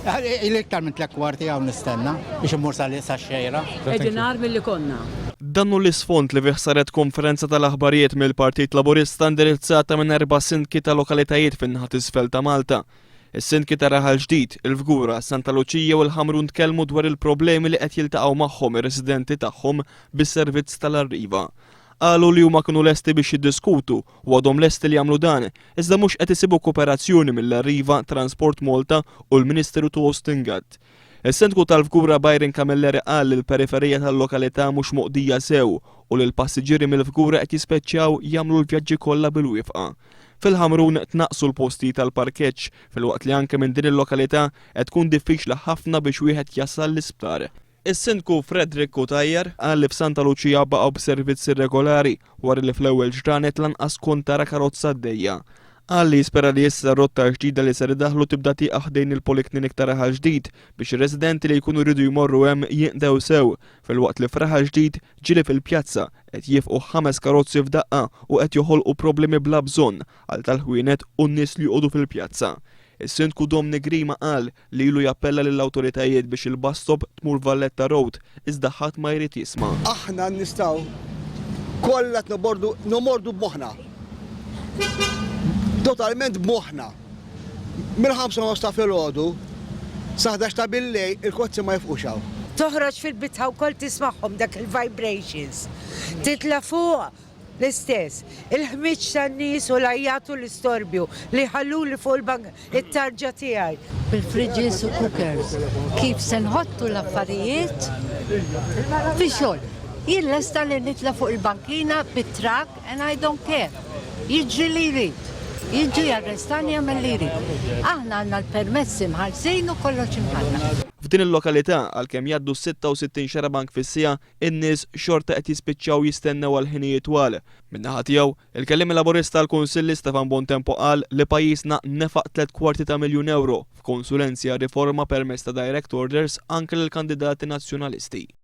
Ili iktar minn tlek kwarti hawn nistenna biex immur sa xejra. Qegħdin agħar milli konna. Dan hu l-isfond li fih saret konferenza tal-aħbarijiet mill-Partit Laburista indirizzata minn erba' sindki ta' lokalitajiet fin-naħa t'isfel ta' Malta. Is-sindki ta' Raħal Ġdid, il-Fgura, Santa Luċija u l-Ħamrun tkellmu dwar il-problemi li qed jiltaqgħu magħhom ir-residenti tagħhom bis-servizz tal-Arriva. Qalu li huma kienu lesti biex jiddiskutu u għadhom lesti li jagħmlu dan, iżda mhux qed isibu kooperazzjoni mill-Arriva, Transport Malta u l-Ministeru ta' Austin Gatt. Is-sindku tal-Fgura Byron Camilleri qal li l-periferija tal-lokalità mhux moqdija sew u li l-passiġġieri mill-Fgura qed jispeċċjaw jagħmlu l-vjaġġi kollha bil-wifqa. Fil-Ħamrun tnaqsu l-posti tal-parkeġġ filwaqt li anke minn din il-lokalità qed tkun diffiċli ħafna biex wieħed jasal l-isptar. Is-sindku Frederick Cutajar qal li f'Santa Luċija baqgħu b'servizzi regolari wara li fl-ewwel ġranet lanqas kont tara karozza għaddejja. Qal li jispera li issa rotta ġdida li ser idaħlu tibda tieqaf ħdejn il-Poliklinik ta' Raħal Ġdid biex ir-residenti li jkunu rridu jmorru hemm jinqdew sew filwaqt li f'Raħal Ġdid ġieli fil-pjazza qed jieqfu ħames karozzi f'daqqa u qed joħolqu problemi bla bżonn għal tal-ħwienet u n-nies li joqogħdu fil-pjazza. Is-sindku Dominic Grima qal li ilu jappella lill-awtoritajiet biex il-bus stop tmur Valletta Road iżda ħadd ma jrid jisma'. Aħna nistgħu kollha nomordu nomordu b'moħħna. Totalment b'moħħna. Mill-5 ta' filgħodu sa 11 ta' billejl il-kozzi ma jieqfux hawn. Toħroġ fil-bitħa wkoll tismagħhom dak il-vibrations. Titla' fuq l-istess. Il-ħmiġ tan-nies u l-għajjat u l-istorbju li ħalluli fuq il-bank it-tarġa tiegħi. Bil-fridges u cookers. Kif se nħottu l-affarijiet fi xogħol. Jien lesta li nitla fuq il-bankina bit-truck and I don't care. Jiġri li jrid. Jiġu jarrestani, jagħmel li jrid. Aħna għandna l-permessi mħallsin u kollox imħallas. F'din il-lokalità, għalkemm jgħaddu 66 xarabank fis-siegħa, in-nies xorta qed jispiċċaw jistennew għal ħinijiet twal. Min-naħa tiegħu, il-kelliem Laburista għall-Kunsilli Stefan Bontempo qal li pajjiżna nefaq 750,000 euro f'konsulenzi għal riforma permezz ta' direct orders anke lill-kandidati nazzjonalisti.